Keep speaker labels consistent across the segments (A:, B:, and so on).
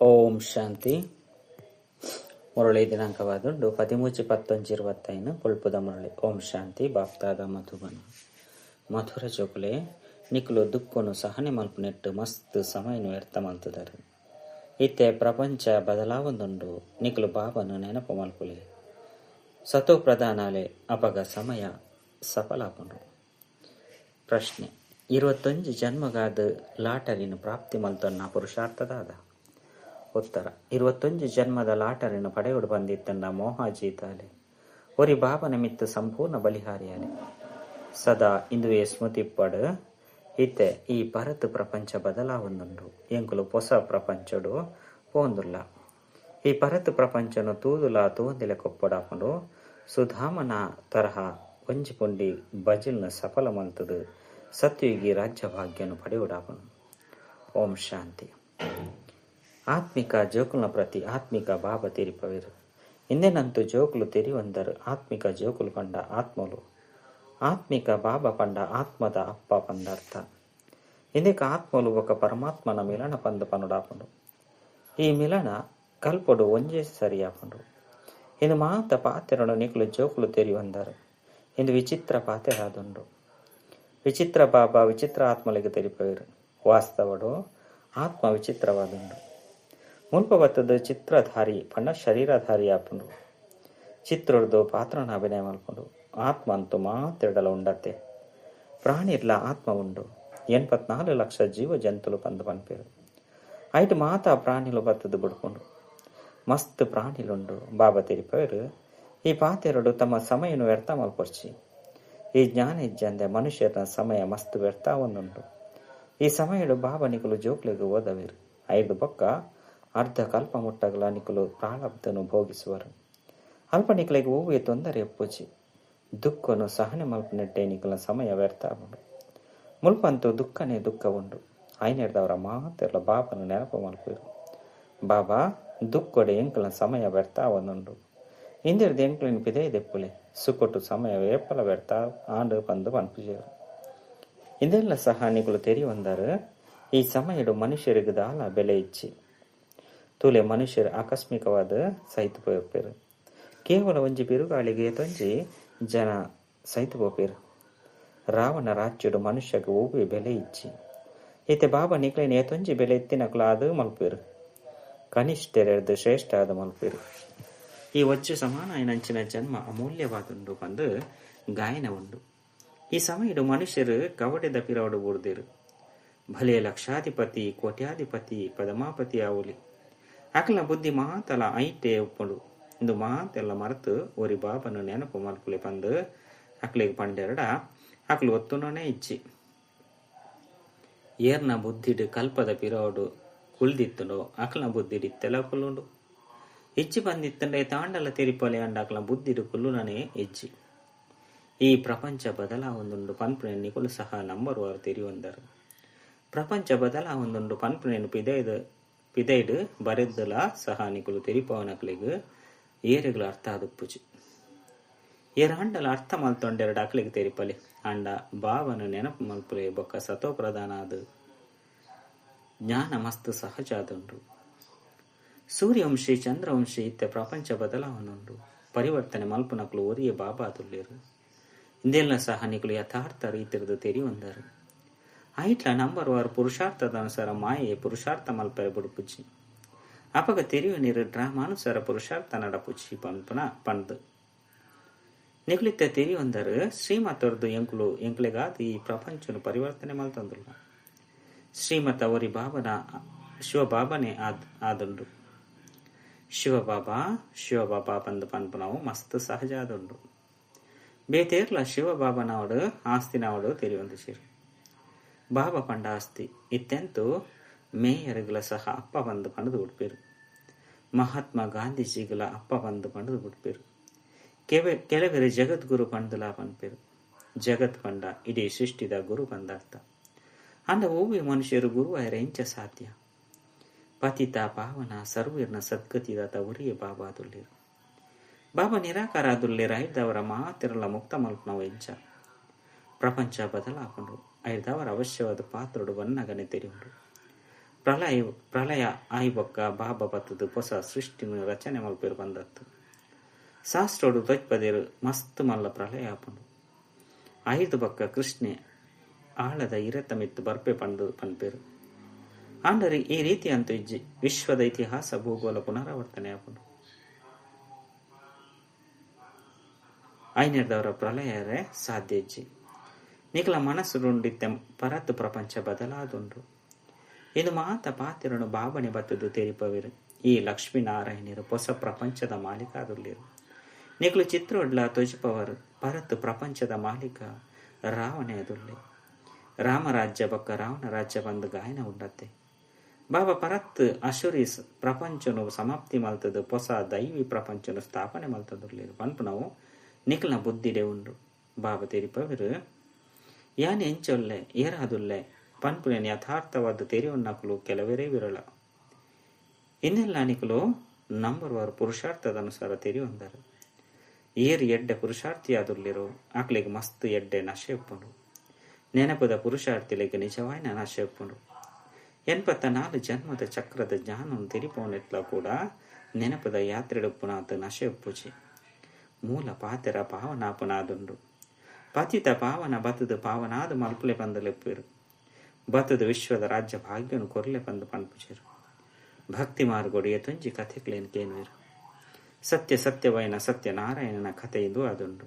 A: ಓಂ ಶಾಂತಿ. ಮುರಳಿ ದಿನಾಂಕವಾದುಂಡು 13-10-25 ಪೊಲ್ಪುದ ಮುರಳಿ. ಓಂ ಶಾಂತಿ. ಬಾಪ್ತಾದ ಮಧುಬನ. ಮಧುರ ಜೋಕುಲೆ ನಿಕುಲು ದುಃಖನು ಸಹನೆ ಮಲ್ಪುನೆಟ್ಟು ಮಸ್ತ್ ಸಮಯನು ವ್ಯರ್ಥ ಮಲ್ತುದರು. ಇತ್ತೆ ಪ್ರಪಂಚ ಬದಲಾವೊಂದುಂಡು. ನಿಕುಲು ಬಾಬನು ನೆನಪು ಮಲ್ಪುಲೆ. ಸತೋ ಪ್ರಧಾನಾಲೆ ಅಪಗ ಸಮಯ ಸಫಲಾಪುಂಡು. ಪ್ರಶ್ನೆ: 21 ಜನ್ಮಗಾದ ಲಾಟರಿನ ಪ್ರಾಪ್ತಿ ಮಲ್ತೊನ್ನ ಪುರುಷಾರ್ಥದಾದ? ಉತ್ತರ: 21 ಜನ್ಮದ ಲಾಟರಿನ ಪಡೆಯುಡು ಬಂದಿತ್ತಂಡ ಮೋಹಾಜೀತಾಲೆ ಒರಿ ಬಾಬನ ಮಿತ್ತು ಸಂಪೂರ್ಣ ಬಲಿಹಾರಿಯಾಲೆ ಸದಾ ಇಂದುವೆ ಸ್ಮೃತಿಪ್ಪಡು. ಇತ್ತೆ ಈ ಪರತು ಪ್ರಪಂಚ ಬದಲಾವೊಂದುಂಡು. ಎಂಕುಲು ಪೊಸ ಪ್ರಪಂಚಡು ಪೋಂದುಲ್ಲ. ಈ ಪರತು ಪ್ರಪಂಚನು ತೂದುಲ ತೂಂದಿಲೆ ಕೊಪ್ಪಡಾಪುಂಡು. ಸುಧಾಮನ ತರಹ ಒಂಜಿ ಪುಂಡಿ ಬಜಿಲ್ನ ಸಫಲ ಮಲ್ತದು ಸತ್ಯುಗಿ ರಾಜ್ಯ ಭಾಗ್ಯನು ಪಡೆಯುಡಾಪುಂಡು. ಓಂ ಶಾಂತಿ. ಆತ್ಮಿಕ ಜೋಕುಲ್ನ ಪ್ರತಿ ಆತ್ಮಿಕ ಬಾಬ ತೆರಿಪವಿರು. ಇಂದೆನಂತೂ ಜೋಕುಲು ತೆರಿವಂದರು. ಆತ್ಮಿಕ ಜೋಕುಲು ಪಂಡ ಆತ್ಮಲು, ಆತ್ಮಿಕ ಬಾಬಾ ಪಂಡ ಆತ್ಮದ ಅಪ್ಪ ಪಂದರ್ಥ. ಇಂದೆಕ ಆತ್ಮಲು ఒక ಪರಮಾತ್ಮನ ಮಿಲನ ಪಂದು ಪನುಡಾಪುಂಡು. ಈ ಮಿಲನ ಕಲ್ಪೊಡು ಒಂಜೇ ಸರಿಯಾಪುಂಡು. ಇಂದು ಮಾತ ಪಾತೆರಡು ನಿಕುಲು ಜೋಕುಲು ತೆರಿವಂದರು. ಇಂದು ವಿಚಿತ್ರ ಪಾತೆರಾದುಂಡು. ವಿಚಿತ್ರ ಬಾಬಾ ವಿಚಿತ್ರ ಆತ್ಮಲಿಗೆ ತೆರಿಪವಿರು. ವಾಸ್ತವಡು ಆತ್ಮ ವಿಚಿತ್ರವಾದುಂಡು. ಮುಲ್ಪ ಬತ್ತದ ಚಿತ್ರಧಾರಿ ಪಂಡ ಶರೀರಧಾರಿ ಆಪುಂಡು. ಚಿತ್ರದ್ದು ಪಾತ್ರನ ಅಭಿನಯ ಮಲ್ಪುಂಡು. ಆತ್ಮ ಅಂತೂ ಮಾತೆರಡಲ ಉಂಡತ್ತೆ. ಪ್ರಾಣಿರ್ಲ ಆತ್ಮ ಉಂಡು. 84 ಲಕ್ಷ ಜೀವ ಜಂತುಲು ಪಂದು ಪನ್ಪೇರು. ಐಟ್ ಮಾತಾ ಪ್ರಾಣಿಲು ಬತ್ತದ ಬುಡ್ಪುಂಡು. ಮಸ್ತ್ ಪ್ರಾಣಿಲುಂಡು. ಬಾಬಾ ತೆರಿಪೇರು ಈ ಪಾತೆರಡು ತಮ್ಮ ಸಮಯನು ವ್ಯರ್ಥ ಮಲ್ಪೊರ್ಚಿ. ಈ ಜ್ಞಾನ ಇಜ್ಜಂದೆ ಮನುಷ್ಯನ ಸಮಯ ಮಸ್ತ್ ವ್ಯರ್ಥ ಒಂದುಂಡು. ಈ ಸಮಯಡು ಬಾಬಾ ನಿಕುಲು ಜೋಕ್ಲೆಗ್ ಓದವಿರು. 5 ಬೊಕ್ಕ ಅರ್ಧ ಕಲ್ಪ ಮುಟ್ಟಗಲ ನಿಕುಲು ಪ್ರಾರಬ್ಧನು ಭೋಗಿಸುವರು. ಅಲ್ಪ ನಿಕುಲೆಗ್ ಓವೇ ತೊಂದರೆ ಒಪ್ಪುಜಿ. ದುಃಖನು ಸಹನೆ ಮಲ್ಪುನೆಟ್ಟೆ ನಿಕುಲ ಸಮಯ ವ್ಯರ್ಥ ಆಪುಂಡು. ಮುಲ್ಪಂತೂ ದುಃಖನೇ ದುಃಖ ಉಂಡು. ಐನೆರ್ದವರ ಮಾತೆರ್ಲ ಬಾಬನು ನೆನಪು ಮಲ್ಪುವೆರು. ಬಾಬಾ ದುಃಖೊಡೆ ಎಂಕುಲ ಸಮಯ ವ್ಯರ್ಥ ಆವೊಂದುಂಡು. ಇಂದೆರ್ದ್ ಎಂಕುಲೆನ್ ಪಿದಯಿ ದೆಪ್ಪುಲೆ. ಸುಕೊಟ್ಟು ಸಮಯ ಏಪಲ ವ್ಯರ್ಥ ಆಂಡ್ ಪಂದ್ ಪನ್ಪುಜೆರ್. ಇಂದೆಲ್ಲ ಸಹ ನಿಕುಲು ತೆರಿಯೊಂದರ್. ಈ ಸಮಯಡು ಮನುಷ್ಯರಿಗೆ ದಾಲ ಬೆಲೆ ಇಜ್ಜಿ. ತೂಲೆ ಮನುಷ್ಯರು ಆಕಸ್ಮಿಕವಾದ ಸೈತು ಪೋಪೆರ್. ಕೇವಲ ಒಂಜಿ ಬಿರುಗಾಳಿಗೆ ಏತೊಂಜಿ ಜನ ಸೈತು ಪೋಪೆರ್. ರಾವಣ ರಾಜ್ಯಡು ಮನುಷ್ಯಗ್ ಒವ್ವೆ ಬೆಲೆ ಇಜ್ಜಿ. ಇತ್ತೆ ಬಾಬಾ ನಿಕ್ಲೆನ್ ಏತೊಂಜಿ ಬೆಲೆ ಇತ್ತಿನಕುಲು ಆದ್ ಮಲ್ಪುವೆರ್. ಕನಿಷ್ಠರೆರ್ದ್ ಶ್ರೇಷ್ಠ ಆದ್ ಮಲ್ಪುವೆರ್. ಈ ವಜ್ಜು ಸಮಾನ ಆಯಿನಂಚಿನ ಜನ್ಮ ಅಮೂಲ್ಯವಾದುಂಡು ಪಂದ್ ಗಾಯನ ಉಂಡು. ಈ ಸಮಯಡು ಮನುಷ್ಯರು ಕವಡೆದ ಪಿರವಡು ಬೂರ್ದೆರ್. ಭಲೆ ಲಕ್ಷಾಧಿಪತಿ ಕೋಟ್ಯಾಧಿಪತಿ ಪದಮಾಪತಿ ಆವೊಲಿ. ಅಕಲ್ನ ಬುದ್ಧಿ ಮಾತಲ ಐಟೆ ಉಪ್ಪುಂಡು. ಇಂದು ಮಾತೆಲ್ಲ ಮರೆತು ಒರಿ ಬಾಬನು ನೆನಪು ಮಲ್ಪುಲೆ ಪಂದ್ ಅಕ್ಲೆಗ್ ಪಂಡೆರಡ ಅಕ್ಲು ಒತ್ತುನನೇ ಇಜ್ಜಿ. ಏರ್ನ ಬುದ್ಧಿಡ್ ಕಲ್ಪದ ಪಿರವಡು ಕುಲ್ದಿತ್ತುಂಡೋ ಅಕ್ಲ್ನ ಬುದ್ಧಿಡ್ ಇತ್ತೆಲ ಕುಲ್ಲುಂಡು. ಇಜ್ಜಿ ಬಂದಿತ್ತಂಡೆ ತಾಂಡಲ ತೆರಿಪೊಲೆ ಅಂಡ ಅಕ್ಲ್ನ ಬುದ್ಧಿಡ್ ಕುಲ್ಲುನನೇ ಇಜ್ಜಿ. ಈ ಪ್ರಪಂಚ ಬದಲಾವೊಂದುಂಡು ಪನ್ಪುನೆನ್ ನಿಕುಲು ಸಹ ನಂಬರುವಾರು ತೆರಿಯೊಂದರು. ಪ್ರಪಂಚ ಬದಲಾವೊಂದುಂಡು ಪನ್ಪುನೆನ್ ಪಿದೈಡ್ ಬರೆದ್ಲ ಸಹ ನಿಕುಲು ತೆರಿಪವನಕ್ಲೆಗ್ ಏರೆಗ್ಲ ಅರ್ಥ ಆದುಪ್ಪುಜಿ. ಏರಾಂಡಲ ಅರ್ಥ ಮಲ್ತೊಂಡೆರಡ ಅಕ್ಲೆಗ್ ತೆರಿಪಲೆ. ಆಂಡ ಬಾವನು ನೆನಪು ಮಲ್ಪುಲೆ ಬೊಕ್ಕ ಸತೋ ಪ್ರಧಾನ ಆದ್ ಜ್ಞಾನ ಮಸ್ತ್ ಸಹಜ ಆದುಂಡು. ಸೂರ್ಯವಂಶಿ ಚಂದ್ರವಂಶಿ ಇತ್ತೆ ಪ್ರಪಂಚ ಬದಲಾವಣುಂಡು. ಪರಿವರ್ತನೆ ಮಲ್ಪುನಕ್ಲು ಒರಿಯೇ ಬಾಬಾ ತುಲ್ಲೇರು. ಇಂದೆಲ್ಲ ಸಹ ನಿಕುಲು ಯಥಾರ್ಥ ರೀತಿರ್ದು ತೆರಿಯೊಂದರು. ಐಟ್ಲ ನಂಬರ್ ವಾರ್ ಪುರುಷಾರ್ಥದ ಅನುಸಾರ ಮಾಯೆ ಪುರುಷಾರ್ಥ ಮಲ್ಪರೆ ಬುಡುಪುಜಿ. ಅಪಗ ತೆರಿಯು ನೀರು ಡ್ರಾಮಾನುಸಾರ ಪುರುಷಾರ್ಥ ನಡಪುಜಿ ಪನ್ಪುನ ಪಂದ್ ನಿಕುಲಿತ್ತ ತೆರಿಯೊಂದರು. ಶ್ರೀಮತೊರ್ದು ಎಂಕುಲು ಎಂಕುಲೆಗಾದ್ ಈ ಪ್ರಪಂಚನು ಪರಿವರ್ತನೆ ಮಲ್ತೊಂದುಲ್ಲ. ಶ್ರೀಮತ ಒರಿ ಬಾಬನ ಶಿವಬಾಬನೇ ಆದುಂಡು. ಶಿವಬಾಬಾ ಶಿವಬಾಬಾ ಪಂದ್ ಪನ್ಪುನವು ಮಸ್ತ್ ಸಹಜ ಆದುಂಡು. ಬೇತೇರ್ಲ ಶಿವಬಾಬನವಡು ಆಸ್ತಿನವಡು ತೆರಿಯೊಂದು. ಬಾಬಾ ಪಂಡ ಆಸ್ತಿ ಇತ್ತೆಂತೂ ಮೇಯರ್ಗಳ ಸಹ ಅಪ್ಪ ಬಂದು ಪಂಡದು ಬಿಡ್ಪೇರು. ಮಹಾತ್ಮ ಗಾಂಧೀಜಿಗಳ ಅಪ್ಪ ಬಂದು ಪಂಡದು ಬಿಡ್ಪೇರು. ಕೆಲವರು ಜಗದ್ಗುರು ಪಂಡಲ ಪನ್ಪೇರು. ಜಗತ್ ಪಂಡ ಇಡೀ ಸೃಷ್ಟಿದ ಗುರು ಬಂದಾರ್ಥ. ಅಂಡ ಓವಿ ಮನುಷ್ಯರು ಗುರು ಆಯರ ಎಂಚ ಸಾಧ್ಯ? ಪತಿತ ಪಾವನ ಸರ್ವೀರ್ನ ಸದ್ಗತಿದಾತ ಒರಿಯೇ ಬಾಬಾ ದುಲ್ಲೇರು. ಬಾಬಾ ನಿರಾಕಾರ ದುಲ್ಲೇರು. ಐದವರ ಮಾತಿರಲ ಮುಕ್ತ ಮಲ್ಪನವು ಎಂಚ? ಪ್ರಪಂಚ ಬದಲಾಪುಂಡು. ಐದವರ ಅವಶ್ಯವಾದ ಪಾತ್ರಡು ಬನ್ನಗನೆ ತೆರಿಯುಂಡು. ಪ್ರಳಯ ಆಯಿಬೊಕ್ಕ ಬಾಬಾ ಬತ್ತದು ಪೊಸ ಸೃಷ್ಟಿನ ರಚನೆ ಮಲ್ಪೇರು ಬಂದತ್ತು. ಶಾಸ್ತ್ರೋಡು ತ್ವಜ್ಪದೇರು ಮಸ್ತ್ ಮಲ್ಲ ಪ್ರಳಯ ಆಪುಂಡು. ಐದು ಬೊಕ್ಕ ಕೃಷ್ಣೆ ಆಳದ ಇರತ ಮಿತ್ತು ಬರ್ಪೆ ಪಂದು ಪನ್ಪೇರು. ಆಂಡರಿ ಈ ರೀತಿ ಅಂತೂ ಇಜ್ಜಿ. ವಿಶ್ವದ ಇತಿಹಾಸ ಭೂಗೋಳ ಪುನರಾವರ್ತನೆ ಆಪುಂಡು. ಐನೆರ್ದವರ ಪ್ರಳಯರೇ ಸಾಧ್ಯ ಇಜ್ಜಿ. ನಿಕಲ ಮನಸ್ಸುಂಡಿತ್ತೆ ಪರತ್ ಪ್ರಪಂಚ ಬದಲಾದುಂಡು. ಇದು ಮಾತ ಪಾತಿರನು ಬಾಬನೆ ಬತ್ತದು ತೆರಿಪವಿರು. ಈ ಲಕ್ಷ್ಮೀನಾರಾಯಣರು ಹೊಸ ಪ್ರಪಂಚದ ಮಾಲೀಕಾದುಳ್ಳಿರು. ನಿಕಲು ಚಿತ್ರೋಡ್ಲ ತೊಜಿಪವರು ಪರತ್ ಪ್ರಪಂಚದ ಮಾಲೀಕ ರಾವಣೆ ಅದುಳ್ಳಿ. ರಾಮರಾಜ್ಯ ಬಕ್ಕ ರಾವಣ ರಾಜ್ಯ ಬಂದು ಗಾಯನ ಉಂಡತ್ತೆ. ಬಾಬಾ ಪರತ್ ಅಶುರಿ ಪ್ರಪಂಚನು ಸಮಾಪ್ತಿ ಮಲ್ತದು ಹೊಸ ದೈವಿ ಪ್ರಪಂಚನು ಸ್ಥಾಪನೆ ಮಲ್ತದುಳ್ಳಿರು ಪನ್ಪು ನಾವು ನಿಕಲ್ನ ಬುದ್ಧಿಡೆ ಉಂಡು. ಬಾಬಾ ತೆರಿಪವಿರು ಯಾನೆ ಎಂಚೊಲ್ಲೆ ಏರಾದುಲ್ಲೆ ಪನ್ಪುನೇನು ಯಥಾರ್ಥವಾದ ತೆರೆಯೊನ್ನಕಲು ಕೆಲವರೇ ವಿರಳ. ಇನ್ನೆಲ್ಲ ನಿಕಲು ನಂಬರ್ವಾರು ಪುರುಷಾರ್ಥದ ಅನುಸಾರ ತೆರೆಯೊಂದರು. ಏರು ಎಡ್ಡೆ ಪುರುಷಾರ್ಥಿಯಾದುಲ್ಲಿರೋ ಆಕ್ಲಿಗೆ ಮಸ್ತ್ ಎಡ್ಡೆ ನಶೆ ಉಪ್ಪುಂಡು. ನೆನಪದ ಪುರುಷಾರ್ಥಿಲಿಗೆ ನಿಜವಾಯಿನ ನಶೆ ಉಪ್ಪುಂಡು. 84 ಜನ್ಮದ ಚಕ್ರದ ಜ್ಞಾನವನ್ನು ತೆರಿಪೋನೆಟ್ಲ ಕೂಡ ನೆನಪದ ಯಾತ್ರೆಡುಪ್ಪುನಾತ ನಶೆ ಉಪ್ಪುಜಿ. ಮೂಲ ಪಾತೆರ ಪಾವನಾಪನಾದುಂಡು. ಪತಿತ ಪಾವನ ಬತ್ತದ ಪಾವನಾದ ಮಲ್ಪುಲೆ ಪಂದಲೆಪ್ಪೇರು. ಬತ್ತದ ವಿಶ್ವದ ರಾಜ್ಯ ಭಾಗ್ಯನು ಕೊರ್ಲೆ ಪಂದು ಪನ್ಪುಜೇರು. ಭಕ್ತಿ ಮಾರ್ಗೋಡು ಎತೊಂಜಿ ಕಥೆಕ್ಲೇನು ಕೇನುವೇರು. ಸತ್ಯ ಸತ್ಯವೈನ ಸತ್ಯನಾರಾಯಣನ ಕಥೆ ಇದು ಅದುಂಡು.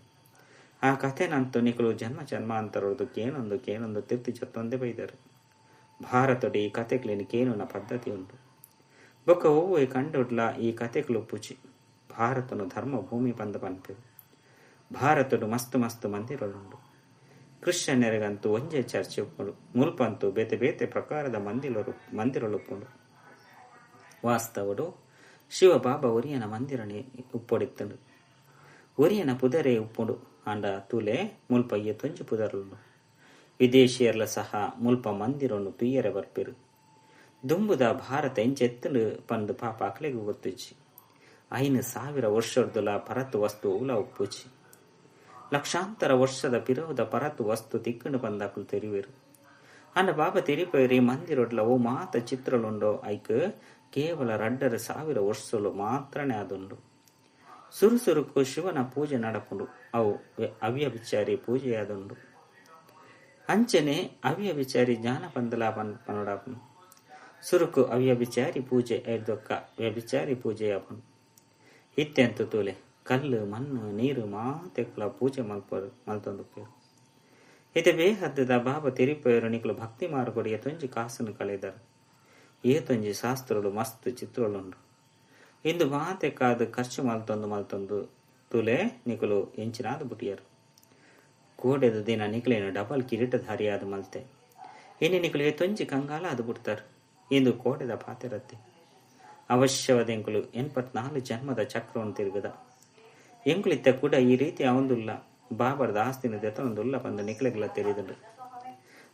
A: ಆ ಕಥೆನಂತೂ ನಿಕಲು ಜನ್ಮ ಜನ್ಮಾಂತರದ್ದು ಕೇನೊಂದು ಕೇನೊಂದು ತಿರ್ತಿ ಜತ್ತೊಂದೇ ಬೈದರು. ಭಾರತೊಡಿ ಈ ಕಥೆಕ್ಲೇನು ಕೇನುನ ಪದ್ಧತಿ ಉಂಟು. ಬೊಕ್ಕ ಒವ್ವೆ ಕಂಡೊಡ್ಲ ಈ ಕಥೆಕ್ಲು ಪುಚಿ. ಭಾರತನು ಧರ್ಮ ಭೂಮಿ ಪಂದ ಪನ್ಪೇರು. ಭಾರತಡು ಮಸ್ತು ಮಸ್ತು ಮಂದಿರಲುಂಡು. ಕ್ರಿಶ್ಚಿಯನ್ನರಿಗಂತೂ ಒಂಜೇ ಚರ್ಚೆ ಉಪ್ಪುಂಡು. ಮುಲ್ಪಂತೂ ಬೇತೆ ಬೇತೆ ಪ್ರಕಾರದ ಮಂದಿರಲುಪ್ಪುಂಡು. ವಾಸ್ತವಡು ಶಿವಬಾಬಾ ಒರಿಯನ ಮಂದಿರನೆ ಉಪ್ಪೊಡಿತ್ತುಂಡು. ಒರಿಯನ ಪುದರೆ ಉಪ್ಪುಂಡು. ಆಂಡ ತೂಲೆ ಮುಲ್ಪ ತೊಂಜಿ ಪುದರುಂಡು. ವಿದೇಶಿಯರ್ಲ ಸಹ ಮುಲ್ಪ ಮಂದಿರನ್ನು ತುಯ್ಯರೆ ಬರ್ಪಿರು. ದುಂಬುದ ಭಾರತ ಎಂಚೆತ್ತುಂಡು ಪಂದು ಪಾಪ ಅಕ್ಲೆಗು ಗೊತ್ತುಜ್ಜಿ. 5,000 ವರ್ಷರ್ದುಲ ಪರತು ವಸ್ತು ಉಲ ಉಪ್ಪುಜಿ. ಲಕ್ಷಾಂತರ ವರ್ಷದ ಪಿರೋದ ಪರತು ವಸ್ತು ತಿಕ್ಕಂಡು ಬಂದಾಕಲು ತೆರಿವೇರು. ಅಂಡ ಬಾಬಾ ತೆರಿಪೇರಿ ಮಂದಿರೊಡ್ಲ ಓ ಮಾತ ಚಿತ್ರಲುಂಡೋ ಐಕ್ ಕೇವಲ 2,500 ವರ್ಷಲು ಮಾತ್ರನೇ ಅದುಂಡು. ಸುರುಸುರುಕು ಶಿವನ ಪೂಜೆ ನಡಪುಂಡು. ಅವು ಅವ್ಯಭಿಚಾರಿ ಪೂಜೆಯಾದುಂಡು. ಅಂಚನೆ ಅವ್ಯಭಿಚಾರಿ ಜ್ಞಾನ ಪಂದಲ ಪನುಡಾಪುನು. ಸುರುಕು ಅವ್ಯಭಿಚಾರಿ ಪೂಜೆ ಐದೊಕ್ಕ ವ್ಯಭಿಚಾರಿ ಪೂಜೆಯಾಪುನು. ಇತ್ತೆಂತು ತೂಲೆ ಕಲ್ಲು ಮಣ್ಣು ನೀರು ಮಾತೆಕ್ಲ ಪೂಜೆ ಮಲ್ಪರು ಮಲ್ತೊಂದುಪ್ಪೇರು. ಇತ್ತೆ ಬೇಹದ್ದದ ಬಾಬಾ ತೆರಿಪೇರು ನಿಕಲು ಭಕ್ತಿ ಮಾರ್ಗೊಡು ಏತೊಂಜಿ ಕಾಸನ್ನು ಕಳೆದರು. ಏತೊಂಜಿ ಶಾಸ್ತ್ರಗಳು ಮಸ್ತ್ ಚಿತ್ರಲುಂಡು. ಇಂದು ಮಾತೆ ಕಾದು ಖರ್ಚು ಮಲ್ತೊಂದು ಮಲ್ತೊಂದು ತುಲೆ ನಿಕಲು ಎಂಚಿನಾದ ಬುಟಿಯರು. ಕೋಡೆದ ದಿನ ನಿಕಲೇನು ಡಬಲ್ ಕಿರೀಟಧಾರಿಯಾದ ಮಲ್ತೆ. ಇನ್ನು ನಿಕಲು ಏತೊಂಜಿ ಕಂಗಾಲ ಅದು ಬಿಡ್ತಾರೆ. ಇಂದು ಕೋಡೆದ ಪಾತೆರತ್ತೆ. ಅವಶ್ಯವಾದ ಎಂಕುಲು 84 ಜನ್ಮದ ಚಕ್ರವನ್ನು ತಿರುಗದ ಎಂಕುಲಿತ್ತ ಕೂಡ ಈ ರೀತಿ ಅವಂದುಲ್ಲ. ಬಾಬರದ ಆಸ್ತಿನ ದೆತೊಂದುಲ್ಲ ಬಂದು ನಿಕಲೆಗೆಲ್ಲ ತಿಳಿದುಂಡು.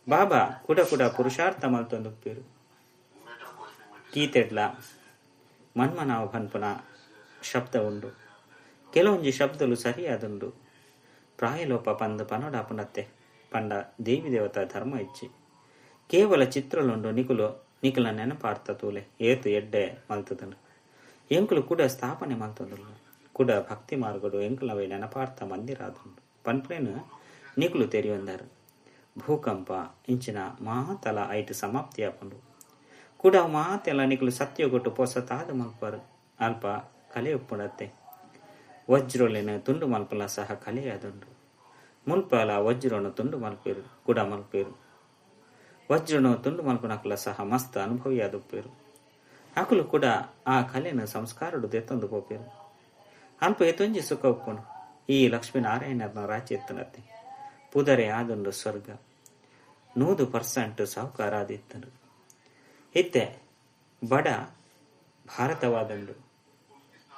A: ಬಾಬಾ ಕೂಡ ಕೂಡ ಪುರುಷಾರ್ಥ ಮಲ್ತೊಂದುಪ್ಪೇರು. ಕೀತೆಡ್ಲ ಮನ್ಮನಾವ ಪನ್ಪುನ ಶಬ್ದ ಉಂಡು. ಕೆಲವೊಂಜಿ ಶಬ್ದಲು ಸರಿಯಾದುಂಡು. ಪ್ರಾಯಲೋಪ ಪಂದು ಪನೋಡಾಪುನತ್ತೆ ಪಂಡ ದೇವಿ ದೇವತಾ ಧರ್ಮ ಇಚ್ಚಿ. ಕೇವಲ ಚಿತ್ರಲುಂಡು. ನಿಕುಲು ನಿಕಲ ನೆನಪಾರ್ಥ ತೂಲೆ ಏತು ಎಡ್ಡೆ ಮಲ್ತದನು. ಎಂಕುಲು ಕೂಡ ಸ್ಥಾಪನೆ ಮಲ್ತದುಲ್ಲ. ಕೂಡ ಭಕ್ತಿ ಮಾರ್ಗಡು ಎಂಕುಲವೇ ನೆನಪಾರ್ಥ ಮಂದಿರ ಆದುಂಡು ಪನ್ಪುನೇನು ನಿಕುಲು ತೆರಿಯೊಂದರು. ಭೂಕಂಪ ಇಂಚಿನ ಮಾತಲ ಐಟು ಸಮಾಪ್ತಿ ಆಪುಂಡು. ಕೂಡ ಮಾತೆಲ್ಲ ನಿಕಲು ಸತ್ಯಗೊಟ್ಟು ಪೊಸತಾದ ಮಲ್ಪರು. ಅಲ್ಪ ಕಲೆ ಉಪ್ಪುಂಡತ್ತೆ. ವಜ್ರೊಲೆನ ತುಂಡು ಮಲ್ಪಲ ಸಹ ಕಲೆಯಾದುಂಡು. ಮುಲ್ಪಲ ವಜ್ರನು ತುಂಡು ಮಲ್ಪೇರು ಕೂಡ ಮಲ್ಪೇರು. ವಜ್ರನು ತುಂಡು ಮಲ್ಪನಕಲ ಸಹ ಮಸ್ತ್ ಅನುಭವಿಯಾದುಪ್ಪೇರು. ಅಕಲು ಕೂಡ ಆ ಕಲೆನ ಸಂಸ್ಕಾರಡು ದೆತ್ತೊಂದು ಪೋಪೇರು. ಅಲ್ಪ ಎತ್ತೊಂಜಿ ಸುಖ ಉಪ್ಪುಂಡು. ಈ ಲಕ್ಷ್ಮೀನಾರಾಯಣನ ರಾಜ್ಯ ಎತ್ತನತ್ತೆ. ಪುದರೆ ಆದುಂಡು ಸ್ವರ್ಗ. 100% ಸಾಹುಕಾರ ಆದಿತ್ತನು. ಇತ್ತೆ ಬಡ ಭಾರತವಾದಂಡು.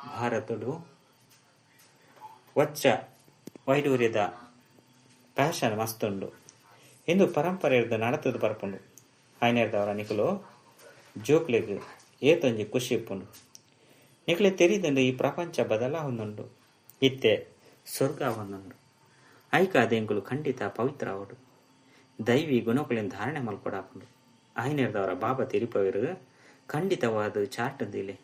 A: ಭಾರತಡು ವಚ್ಚ ವೈಡೂರ್ಯದ ಪ್ಯಾಷನ್ ಮಸ್ತುಂಡು. ಇಂದು ಪರಂಪರೆ ನಡತದ ಬರ್ಪುಂಡು. ಆಯ್ನೇರ್ದವರ ನಿಕಲು ಜೋಕ್ಲೆಗ್ ಏತೊಂಜಿ ಖುಷಿ ಇಪ್ಪುಂಡು. ನಿಕಲೆ ತೆರಿದಂಡು ಈ ಪ್ರಪಂಚ ಬದಲಾವೊಂದುಂಡು. ಇತ್ತೆ ಸ್ವರ್ಗ ಒಂದುಂಡು. ಐಕಾದ ಎಂಕುಲು ಖಂಡಿತ ಪವಿತ್ರ ಅವಡು. ದೈವಿ ಗುಣಕುಲಿನ ಧಾರಣೆ ಮಲ್ಪಡಾಪುಂಡು. ಆಯ್ನೆರ್ದವರ ಬಾಬಾ ತಿರಿಪವರು ಖಂಡಿತವಾದ ಚಾಟಂದಿಲೆ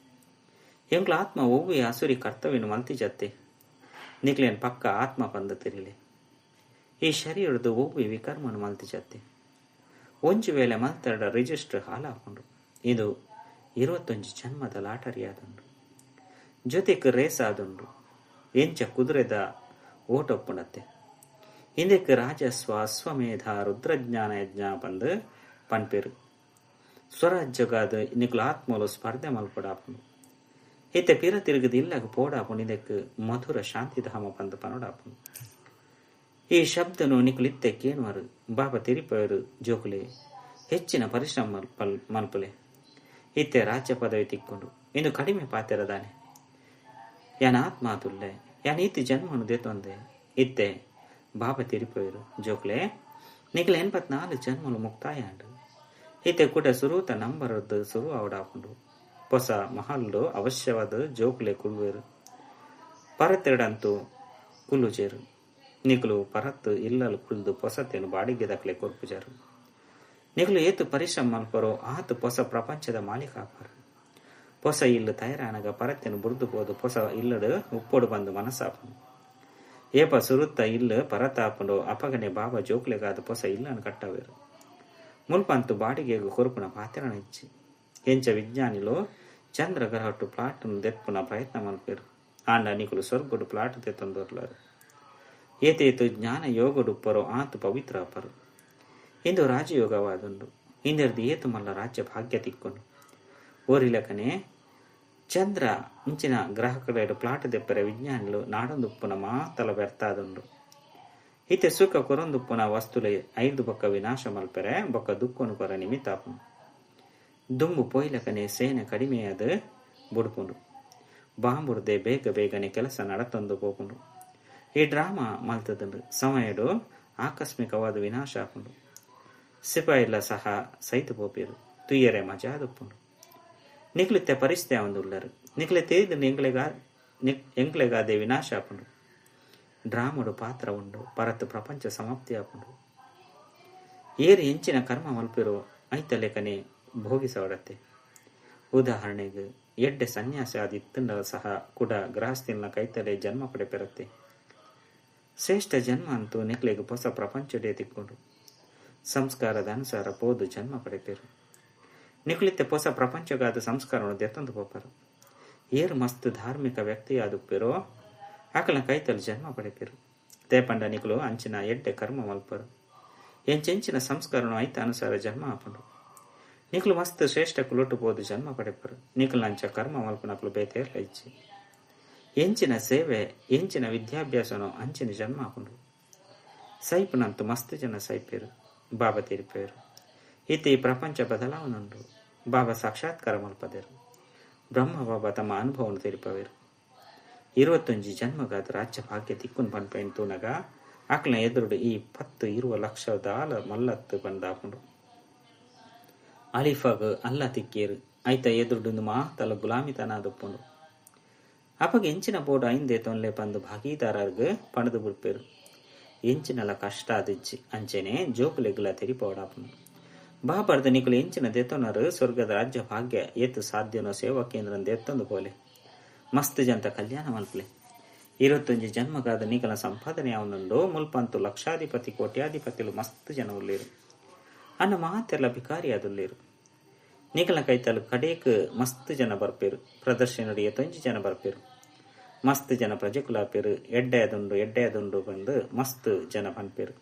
A: ಎಂಕ್ಲ ಆತ್ಮ ಒವ್ವೆ ಅಸುರಿ ಕರ್ತವ್ಯನು ಮಲ್ತಿಜತ್ತೆ ನಿಕ್ಲೇನ್ ಪಕ್ಕ ಆತ್ಮ ಪಂದ ತಿರಿಲೆ. ಈ ಶರೀರದ ಒವ್ವೆ ವಿಕರ್ಮನು ಮಲ್ತಿಜತ್ತೆ ಒಂಜಿ ವೇಳೆ ಮಲ್ತಡ ರಿಜಿಸ್ಟರ್ ಹಾಲಾಕೊಂಡು. ಇದು 21 ಜನ್ಮದ ಲಾಟರಿ ಆದುಂಡು. ಜೊತೆಗೆ ರೇಸ್ ಆದುಂಡು. ಎಂಚ ಕುದುರೆದ ಓಟೊಪ್ಪುಣತ್ತೆ. ಹಿಂದಕ್ಕೆ ರಾಜಸ್ವ ಅಶ್ವಮೇಧ ರುದ್ರಜ್ಞಾನ ಯಜ್ಞ ಪಂದು ಪನ್ಪೇರು. ಸ್ವರಾಜ್ಯಗಾದ ನಿಕ್ಲು ಆತ್ಮಲು ಸ್ಪರ್ಧೆ ಮಲ್ಪಡಾಪುಂಡು. ಇತ್ತೆ ಪಿರ ತಿರುಗದ ಇಲ್ಲಾಗ ಪೋಡಾಪುಂಡು. ಇದಕ್ಕೆ ಮಧುರ ಶಾಂತಿಧಾಮ ಪಂದು ಪನೋಡಾಪುಂಡು. ಈ ಶಬ್ದನು ನಿಕ್ಲು ಇತ್ತೆ ಕೇಣುವರು. ಬಾಬಾ ತಿರಿಪವರು ಜೋಕುಲೆ ಹೆಚ್ಚಿನ ಪರಿಶ್ರಮ ಮಲ್ಪುಲೆ. ಇತ್ತೆ ರಾಜ್ಯ ಪದವಿ ತಿಕ್ಕೊಂಡು ಇನ್ನು ಕಡಿಮೆ ಪಾತೆರದಾನೆ. ಯಾನ ಆತ್ಮ ತುಲ್ಲೆ ಯಾನ ಇತ್ತಿ ಜನ್ಮನು ದೇತೊಂದೆ. ಇತ್ತೆ ಬಾಬಾ ತಿರಿಪೋಯರು ಜೋಕ್ಲೆ ನಿಕ್ಲೆ 84 ಜನ್ಮಲು ಮುಕ್ತಾಯ ಅಂಡು. ಇತ್ತೆ ಕೂಡ ಸುರೂತ ನಂಬರದ್ದು ಸುರು ಅವಡಾಪುಂಡು. ಹೊಸ ಮಹಲ್ಲು ಅವಶ್ಯವಾದ ಜೋಕುಲೆ ಕುಳ್ಳುವೆರು. ಪರತ್ತೆರಡಂತೂ ಕುಲ್ಲುಜೇರು. ನಿಕ್ಲು ಪರತ್ತು ಇಲ್ಲಲು ಕುಳ್ದು ಪೊಸತೇನು ಬಾಡಿಗೆ ದಕ್ಲೆ ಕೊರ್ಪುಜಾರು. ನಿಕ್ಲು ಏತು ಪರಿಶ್ರಮ ಮಲ್ಪರೋ ಆತು ಹೊಸ ಪ್ರಪಂಚದ ಮಾಲೀಕ ಆಪಾರು. ಹೊಸ ಇಲ್ಲು ತಯಾರಾನಗ ಪರತ್ತೆನು ಬುರ್ದು ಪೋದು ಹೊಸ ಇಲ್ಲಡು ಉಪ್ಪೋಡು ಬಂದು ಮನಸ್ಸಾಪುಂಡು. ಏಪ ಸುರುತ್ತ ಇಲ್ಲು ಪರತಾಪುಂಡು ಅಪಗನೆ ಬಾಬಾ ಜೋಕ್ಲೆಗಾದ ಹೊಸ ಇಲ್ಲನ್ನು ಕಟ್ಟವೇರು. ಮುಲ್ಪಂತು ಬಾಡಿಗೆಗು ಕೊರುಪುನ ಪಾತ್ರನ ಇಚ್ಚಿ ಎಂಚ ವಿಜ್ಞಾನಿಲು ಚಂದ್ರಗ್ರಹಟ್ಟು ಪ್ಲಾಟ್ ದೆಪ್ಪುನ ಪ್ರಯತ್ನ ಮಲ್ಪೇರು. ಆಂಡ ನಿಕುಲು ಸ್ವರ್ಗಡು ಪ್ಲಾಟ್ ತೆತ್ತೊಂದೋರ್ಲಾರು. ಏತೇತು ಜ್ಞಾನ ಯೋಗಡುಪ್ಪರೋ ಆತು ಪವಿತ್ರ ಅಪರು. ಇಂದು ರಾಜಯೋಗವಾದುಂಡು. ಹಿಂದೆರ್ದು ಏತು ಮಲ್ಲ ರಾಜ್ಯ ಭಾಗ್ಯ ತಿಕ್ಕೊಂಡು ಓರಿಲಕನೆ ಚಂದ್ರ ಇಂಚಿನ ಗ್ರಾಹಕರ ಪ್ಲಾಟ್ ದೆಪ್ಪರೆ ವಿಜ್ಞಾನಿಲು ನಾಡೊಂದುಪ್ಪುನ ಮಾತಲ ವ್ಯರ್ಥಾದುಂಡು. ಇತ್ತೆ ಸುಖ ಕೊರೊಂದುಪ್ಪುನ ವಸ್ತುಲೆ 5 ಬೊಕ್ಕ ವಿನಾಶ ಮಲ್ಪೆರೆ ಬೊಕ್ಕ ದುಕ್ಕೊನು ಕೊರ ನಿಮಿತ್ತಾಪುಂಡು. ದುಂಬು ಪೊಯ್ಲಕನೆ ಸೇನೆ ಕಡಿಮೆಯಾದ ಬುಡ್ಪುಂಡು. ಬಾಂಬುರ್ದೆ ಬೇಗ ಬೇಗನೆ ಕೆಲಸ ನಡತೊಂದು ಪೋಪುಂಡು. ಈ ಡ್ರಾಮಾ ಮಲ್ತದುಂಡು. ಸಮಯಡು ಆಕಸ್ಮಿಕವಾದ ವಿನಾಶ ಆಪುಂಡು. ಸಿಪಾಯಿಲ ಸಹ ಸೈತು ಪೋಪೇರು. ತುಯ್ಯರೆ ಮಜಾದುಪ್ಪುಂಡು. ನಿಕ್ಲಿತ್ತೆ ಪರಿಸ್ಥಿತಿ ಉಳ್ಳರು. ನಿಕ್ಲೆ ತೇದು ಎಂಕ್ಲೆಗಾದೆ ವಿನಾಶ ಆಪುಂಡು. ಡ್ರಾಮಡು ಪಾತ್ರ ಉಂಡು. ಪರತ್ತು ಪ್ರಪಂಚ ಸಮಾಪ್ತಿ ಆಪುಂಡು. ಏರು ಎಂಚಿನ ಕರ್ಮ ಮಲ್ಪಿರೋ ಐತಲೇಖನೆ ಭೋಗಿಸವಡತ್ತೆ. ಉದಾಹರಣೆಗೆ ಎಡ್ಡೆ ಸನ್ಯಾಸಿ ಆದಿತ್ತಂಡ ಸಹ ಕೂಡ ಗೃಹಸ್ಥಿನ ಕೈತಲೆ ಜನ್ಮ ಪಡೆಪಿರತ್ತೆ. ಶ್ರೇಷ್ಠ ಜನ್ಮ ಅಂತೂ ನಿಕ್ಲೆಗೆ ಹೊಸ ಪ್ರಪಂಚಡೇ ತಿಕ್ಕೊಂಡು ಸಂಸ್ಕಾರದ ಅನುಸಾರ ಪೋದು ಜನ್ಮ ಪಡೆಪೇರು. ನಿಕ್ಲಿತ್ತೆ ಹೊಸ ಪ್ರಪಂಚಗಾದ ಸಂಸ್ಕಾರವನ್ನು ದೆತ್ತಂದು ಪೋಪರು. ಏರು ಮಸ್ತ್ ಧಾರ್ಮಿಕ ವ್ಯಕ್ತಿಯಾದುಪ್ಪಿರೋ ಆಕಲ ಕೈತಲು ಜನ್ಮ ಪಡೆಪೇರು. ತೇಪಂಡ ನಿಕ್ಲು ಅಂಚಿನ ಎಡ್ಡೆ ಕರ್ಮ ಮಲ್ಪರು. ಎಂಚೆಂಚಿನ ಸಂಸ್ಕಾರನು ಐತ ಅನುಸಾರ ಜನ್ಮ ಆಪುಂಡು. ನಿಕ್ಲು ಮಸ್ತ್ ಶ್ರೇಷ್ಠ ಕುಲೊಟ್ಟು ಪೋದು ಜನ್ಮ ಪಡೆಪರು. ನಿಕ್ಲು ಅಂಚ ಕರ್ಮ ಮಲ್ಪನಕ್ಲು ಬೇತೇರ್ಲ ಇಚ್ಚಿ ಎಂಚಿನ ಸೇವೆ ಎಂಚಿನ ವಿದ್ಯಾಭ್ಯಾಸನೋ ಅಂಚಿನ ಜನ್ಮ ಆಪುಂಡು. ಸೈಪುನಂತು ಮಸ್ತ್ ಜನ ಸೈಪೇರು. ಬಾಬಾ ತೀರ್ಪೇರು. ಇತ್ತೆ ಈ ಪ್ರಪಂಚ ಬದಲಾವಣೆಂಡು. ಬಾಬಾ ಸಾಕ್ಷಾತ್ಕಾರ ಮಲ್ಪದೇರು. ಬ್ರಹ್ಮ ಬಾಬಾ ತಮ್ಮ ಅನುಭವವನ್ನು ತೀರ್ಪವೇರು. 21 ಜನ್ಮಗಾದ ರಾಜ್ಯ ಭಾಗ್ಯ ತಿಕ್ಕುನ್ ಪನ್ಪೈನ್ ತೂನಗ ಆಕ್ಲ ಎದುರುಡು ಈ 10 ಇರುವ ಲಕ್ಷದಾಲ ಮಲ್ಲತ್ತು ಬಂದಾಪುಂಡು. ಅಲಿಫಾಗ್ ಅಲ್ಲ ತಿಕ್ಕೇರು. ಐತ ಎದುರುಡು ಮಾತಲ ಗುಲಾಮಿತನಾದಪ್ಪುಂಡು. ಅಪಗ ಎಂಚಿನ ಬೋರ್ಡು ಐಂದೆ ತೊನ್ಲೆ ಪಂದು ಭಾಗೀದಾರರ್ಗ್ ಪಣದು ಬುಡ್ಪೇರು. ಎಂಚಿನಲ ಕಷ್ಟ ಆದಿಜ್ಜಿ ಅಂಚೆನೆ ಜೋಕುಲೆಗ್ಲ ತೆರಿಪೋಡಾಪುಂಡು. ಬಾಬಾರ್ದ ನಿಕುಲು ಎಂಚಿನ ದೆತ್ತೊನರು ಸ್ವರ್ಗದ ರಾಜ್ಯ ಭಾಗ್ಯ ಏತು ಸಾಧ್ಯನೋ ಸೇವಾ ಕೇಂದ್ರ ದೆತ್ತೊಂದು ಪೋಲೆ. ಮಸ್ತ್ ಜಂತ ಕಲ್ಯಾಣ ಮಲ್ಪಲೆ. 21 ಜನ್ಮಗಾದ ನಿಕಲ ಸಂಪಾದನೆ ಅವನುಂಡು. ಮುಲ್ಪಂತು ಲಕ್ಷಾಧಿಪತಿ ಕೋಟ್ಯಾಧಿಪತಿಲು ಮಸ್ತ್ ಜನ ಉಳ್ಳೇರು. ಅನ್ನ ಮಾತೆಲ್ಲ ಭಿಕಾರಿ ಆದುಳ್ಳೇರು. ನಿಕಲ ಕೈತಲು ಕಡೇಕ್ ಮಸ್ತ್ ಜನ ಬರ್ಪೇರು. ಪ್ರದರ್ಶನಡಿ 81 ಜನ ಬರ್ಪೇರು. ಮಸ್ತ್ ಜನ ಪ್ರಜೆಕುಲಾಪೇರು. ಎಡ್ಡೆ ಅದುಂಡು ಎಡ್ಡೆ ಅದುಂಡು ಬಂದು ಮಸ್ತ್ ಜನ ಪನ್ಪೇರು.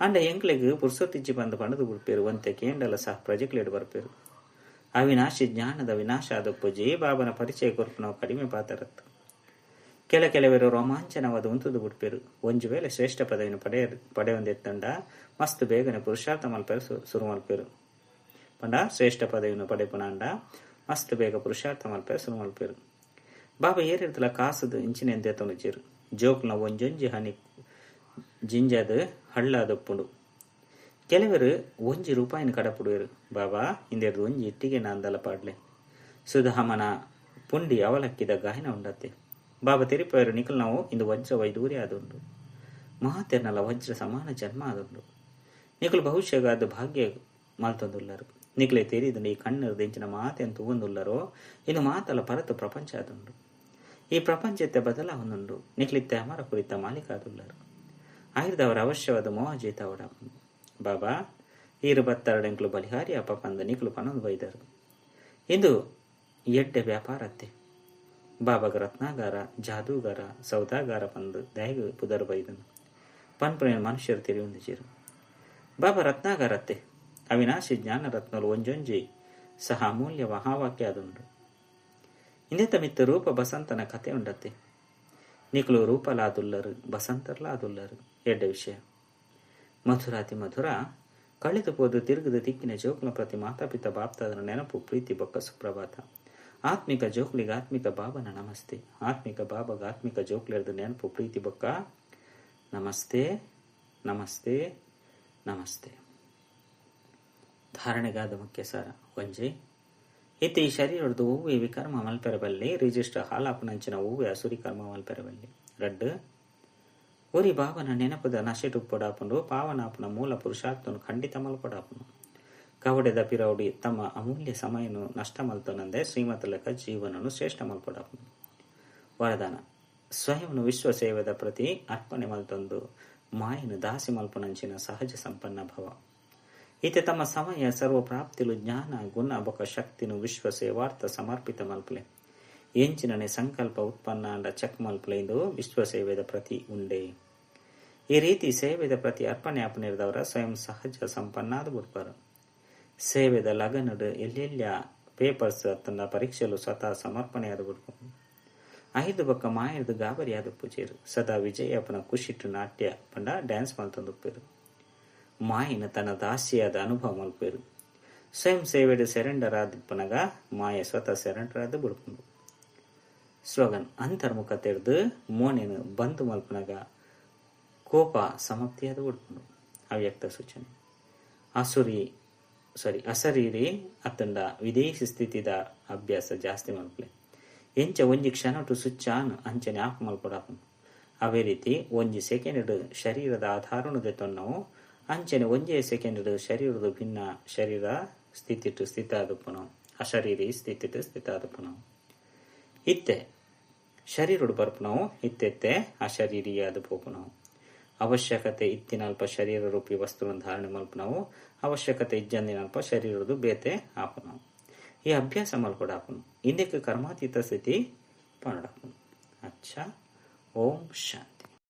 A: ಅಂಡ ಎಂಕ್ಲೆಗ್ ಪುರ್ಸೊತ್ತಿಜ್ಜಿ ಬಂದು ಪಣದು ಬಿಡ್ಪೇರು. ಒಂತೆ ಕೇಂಡಲ ಸಹ ಪ್ರಜೆಕ್ಲೇಡು ಬರ್ಪೇರು. ಅವಿನಾಶಿ ಜ್ಞಾನದ ವಿನಾಶ ಆದಪ್ಪು ಬಾಬನ ಪರಿಚಯ ಕೊರ್ಪುನವು ಕಡಿಮೆ ಪಾತರತ್ತು. ಕೆಲವರು ರೋಮಾಂಚನವಾದ ಉಂತುದು ಬಿಡ್ಪೇರು. ಒಂಜು ವೇಳೆ ಶ್ರೇಷ್ಠ ಪದವಿಯನ್ನು ಪಡೆಯೊಂದೆತ್ತಂಡ ಮಸ್ತ್ ಬೇಗನೆ ಪುರುಷಾರ್ಥ ಮಲ್ಪೇರು ಸುರು ಮಲ್ಪೇರು. ಪಂಡ ಶ್ರೇಷ್ಠ ಪದವಿಯನ್ನು ಪಡೆಪುನಾಂಡ ಮಸ್ತ್ ಬೇಗ ಪುರುಷಾರ್ಥ ಮಲ್ಪೇರು ಸುರು ಮಲ್ಪೇರು. ಬಾಬಾ ಏರಿರ್ತಲ ಕಾಸುದು ಇಂಚಿನೆಂದೆ ತೊಣಜೇರು. ಜೋಕ್ನ ಒಂಜೊಂಜಿ ಹನಿ ಜಿಂಜಾದ ಹಳ್ಳಾದಪ್ಪುಂಡು. ಕೆಲವರು 1 ರೂಪಾಯಿನ ಕಡಪುಡುವರು. ಬಾಬಾ ಇಂದೆರ್ದು ಒಂಜಿ ಇಟ್ಟಿಗೆ ನಾಂದಲ ಪಾಡ್ಲೆ. ಸುಧಾಮನ ಪುಂಡಿ ಅವಲಕ್ಕಿದ ಗಾಯನ ಉಂಡತ್ತೆ. ಬಾಬಾ ತೆರಿಪವರು ನಿಕಲ್ ನಾವು ಇಂದು ವಜ್ರ ವೈದೂರ್ಯ ಆದುಂಡು. ಮಹಾತೆರ್ನಲ ವಜ್ರ ಸಮಾನ ಜನ್ಮ ಆದುಂಡು. ನಿಕಲ್ ಭವಿಷ್ಯಗಾದ ಭಾಗ್ಯ ಮಲ್ತೊಂದುಲ್ಲರು. ನಿಕ್ಲೆ ತೆರಿದುಂಡು ಈ ಕಣ್ಣುರ್ದು ಇಂಚಿನ ಮಾತೆನ್ ತೂವೊಂದುಲ್ಲರೋ ಇಂದು ಮಾತಲ ಪರತ್ ಪ್ರಪಂಚ ಆದುಂಡು. ಈ ಪ್ರಪಂಚത്തെ ಬದಲಾವೊಂದುಂಡು. ನಿಕ್ಲಿತ್ತೆ ಅಮರ ಕುರಿತ ಮಾಲೀಕ ಆದುಲ್ಲರು. ಆಯುರ್ದವರ ಅವಶ್ಯವಾದ ಮೋಹ ಜೇತಾವಡಾಪುಂಡು. ಬಾಬಾ ಈರು ಬತ್ತರಡೆಂಕ್ಲು ಬಲಿಹಾರಿ ಅಪ್ಪ ಪಂದ ನಿಕ್ಲು ಪನೊಂದು ಬೈದರು. ಇಂದು ಎಡ್ಡೆ ವ್ಯಾಪಾರತ್ತೆ. ಬಾಬಾಗ ರತ್ನಾಗಾರ ಜಾದೂಗಾರ ಸೌದಾಗಾರ ಪಂದು ದಾಯಗ ಪುದರ್ ಬೈದನು ಪನ್ಪುನ ಮನುಷ್ಯರು ತೆರಿಯೊಂದಿಜೆರು. ಬಾಬಾ ರತ್ನಾಗಾರತ್ತೆ. ಅವಿನಾಶಿ ಜ್ಞಾನ ರತ್ನಲು ಒಂಜೊಂಜಿ ಸಹ ಅಮೂಲ್ಯ ಮಹಾವಾಕ್ಯ ಆದುಂಡು. ಇಂದೆತ ಮಿತ್ತ ರೂಪ ಬಸಂತನ ಕತೆ ಉಂಡತ್ತೆ. ನಿಕ್ಲು ರೂಪಲಾದುಲ್ಲರು ಬಸಂತರ್ಲಾದುಲ್ಲರು. ಎಡ್ಡೆ ವಿಷಯ. ಮಧುರಾತಿ ಮಧುರ ಕಳೆದು ಪೋದು ತಿರುಗದ ತಿಕ್ಕಿನ ಜೋಕುಲ ಪ್ರತಿ ಮಾತಾಪಿತ ಬಾಪ್ತಾದನ ನೆನಪು ಪ್ರೀತಿ ಬೊಕ್ಕ ಸುಪ್ರಭಾತ. ಆತ್ಮಿಕ ಜೋಕ್ಲಿಗೆ ಆತ್ಮಿಕ ಬಾಬನ ನಮಸ್ತೆ. ಆತ್ಮಿಕ ಬಾಬಗ ಆತ್ಮಿಕ ಜೋಕ್ಲಿರ್ದು ನೆನಪು ಪ್ರೀತಿ ಬೊಕ್ಕ ನಮಸ್ತೆ ನಮಸ್ತೆ ನಮಸ್ತೆ. ಧಾರಣೆಗಾದ ಮುಖ್ಯ ಸಾರ ಒಂಜಿ ಇತ್ತೆ ಈ ಶರೀರದ್ದು ಒವ್ವೆ ವಿಕರ್ಮ ಮಲ್ಪೆರಬಲ್ಲಿ ರಿಜಿಸ್ಟರ್ ಹಾಲಾಪುನಂಚಿನ ಒವ್ವೆ ಅಸುರಿ ಕರ್ಮ ಮಲ್ಪೆರಬಲ್ಲಿ. ರಡ್ಡು ಒರಿ ಬಾಬನ ನೆನಪುದ ನಶೆಟುಪ್ಪೊಡಾಪುಂಡು ಪಾವನಾಪುನ ಮೂಲ ಪುರುಷಾರ್ಥನು ಖಂಡಿತ ಮಲ್ಪೊಡಾಪುಂಡು. ಕವಡೆದ ಪಿರೌಡಿ ತಮ್ಮ ಅಮೂಲ್ಯ ಸಮಯನು ನಷ್ಟ ಮಲ್ತೊನಂದೆ ಶ್ರೀಮತಲಕ ಜೀವನನು ಶ್ರೇಷ್ಠ ಮಲ್ಪೊಡಾಪುಂಡು. ವರದಾನ ಸ್ವಯಂನು ವಿಶ್ವ ಸೇವೆದ ಪ್ರತಿ ಅರ್ಪಣೆ ಮಲ್ತೊಂದು ಮಾಯನು ದಾಸಿ ಮಲ್ಪುನಂಚಿನ ಸಹಜ ಸಂಪನ್ನ ಭವ. ಈತೆ ತಮ್ಮ ಸಮಯ ಸರ್ವ ಪ್ರಾಪ್ತಿಲು ಜ್ಞಾನ ಗುಣ ಬೊಕ ಶಕ್ತಿನು ವಿಶ್ವ ಸೇವಾರ್ಥ ಸಮರ್ಪಿತ ಮಲ್ಪಲೆ. ಎಂಚಿನನೆ ಸಂಕಲ್ಪ ಉತ್ಪನ್ನ ಅಂಡ ಚೆಕ್ ಮಲ್ಪಲೆ ಇಂದು ವಿಶ್ವ ಸೇವೆದ ಪ್ರತಿ ಉಂಡೆ. ಈ ರೀತಿ ಸೇವೆದ ಪ್ರತಿ ಅರ್ಪಣೆ ಅಪನಿರ್ದವರ ಸ್ವಯಂ ಸಹಜ ಸಂಪನ್ನಾದ ಬುಡ್ಪರು. ಸೇವೆದ ಲಗನಡು ಎಲ್ಲೆಲ್ಲ ಪೇಪರ್ಸ್ ತನ್ನ ಪರೀಕ್ಷೆಲು ಸ್ವತಃ ಸಮರ್ಪಣೆಯಾದ ಬುಡ್ಪು. ಐದು ಬೊಕ್ಕ ಮಾಯರ್ದು ಗಾಬರಿಯಾದ ಪೂಜೆರು ಸದಾ ವಿಜಯಪ್ಪನ ಖುಷಿಟ್ಟು ನಾಟ್ಯ ಪಂಡ ಡ್ಯಾನ್ಸ್ ಮಲ್ತೊಂದುಪ್ಪೆರು. ಮಾಯಿನ ತನ್ನ ದಾಸಿಯಾದ ಅನುಭವ ಮಲ್ಪೆರು. ಸ್ವಯಂ ಸೇವೆಡು ಸೆರೆಂಡರ್ ಆದಿಪ್ಪನಗ ಮಾಯ ಸ್ವತಃ ಸೆರೆಂಡರ್ ಆದ ಬುಡ್ಪುಂಡು. ಸ್ಲೋಗನ್ ಅಂತರ್ಮುಖ ತೆರೆದು ಮೋನೆನು ಬಂದು ಮಲ್ಪನಗ ಕೋಪ ಸಮಾಪ್ತಿಯಾದ ಬುಡ್ಪುಂಡು. ಅವ್ಯಕ್ತ ಸೂಚನೆ ಅಸರೀರಿ ಅತ್ತಂಡ ವಿದೇಶಿ ಸ್ಥಿತಿದ ಅಭ್ಯಾಸ ಜಾಸ್ತಿ ಮಲ್ಪಲೆ. ಎಂಚ ಒಂಜಿ ಕ್ಷಣಟು ಸ್ವಿಚ್ ಆನ್ ಅಂಚನೆ ಆಫ್ ಮಲ್ಪೊಡಾಪುಂಡು. ಅವೇ ರೀತಿ ಒಂಜಿ ಸೆಕೆಂಡ್ ಶರೀರದ ಆಧಾರನು ದೆತ್ತೊನ್ನವು ಅಂಚನೆ ಒಂಜೇ ಸೆಕೆಂಡ್ ಶರೀರದ ಭಿನ್ನ ಶರೀರ ಸ್ಥಿತಿಟ್ಟು ಸ್ಥಿತ ಆದುಪ್ಪುನವು ಅಶರೀರಿ ಸ್ಥಿತಿಟ್ಟು ಸ್ಥಿತ ಆದುಪ್ಪುನವು. ಇತ್ತೆ ಶರೀರಡು ಬರ್ಪುನವು ಇತ್ತೆತ್ತೆ ಅಶರೀರಿಯಾದ ಪೋಪುನವು. ಅವಶ್ಯಕತೆ ಇತ್ತಿನಲ್ಪ ಶರೀರ ರೂಪಿ ವಸ್ತುವನ್ನು ಧಾರಣೆ ಮಲ್ಪುನವು ಅವಶ್ಯಕತೆ ಇಜ್ಜಂದಿನಲ್ಪ ಶರೀರದು ಬೇತೆ ಆಪುನವು. ಈ ಅಭ್ಯಾಸ ಮಲ್ಪೊಡಾಪುನು. ಇಂದಕ್ಕೆ ಕರ್ಮಾತೀತ ಸ್ಥಿತಿ ಪನಡಾಪುನು. ಅಚ್ಚಾ, ಓಂ ಶಾಂತಿ.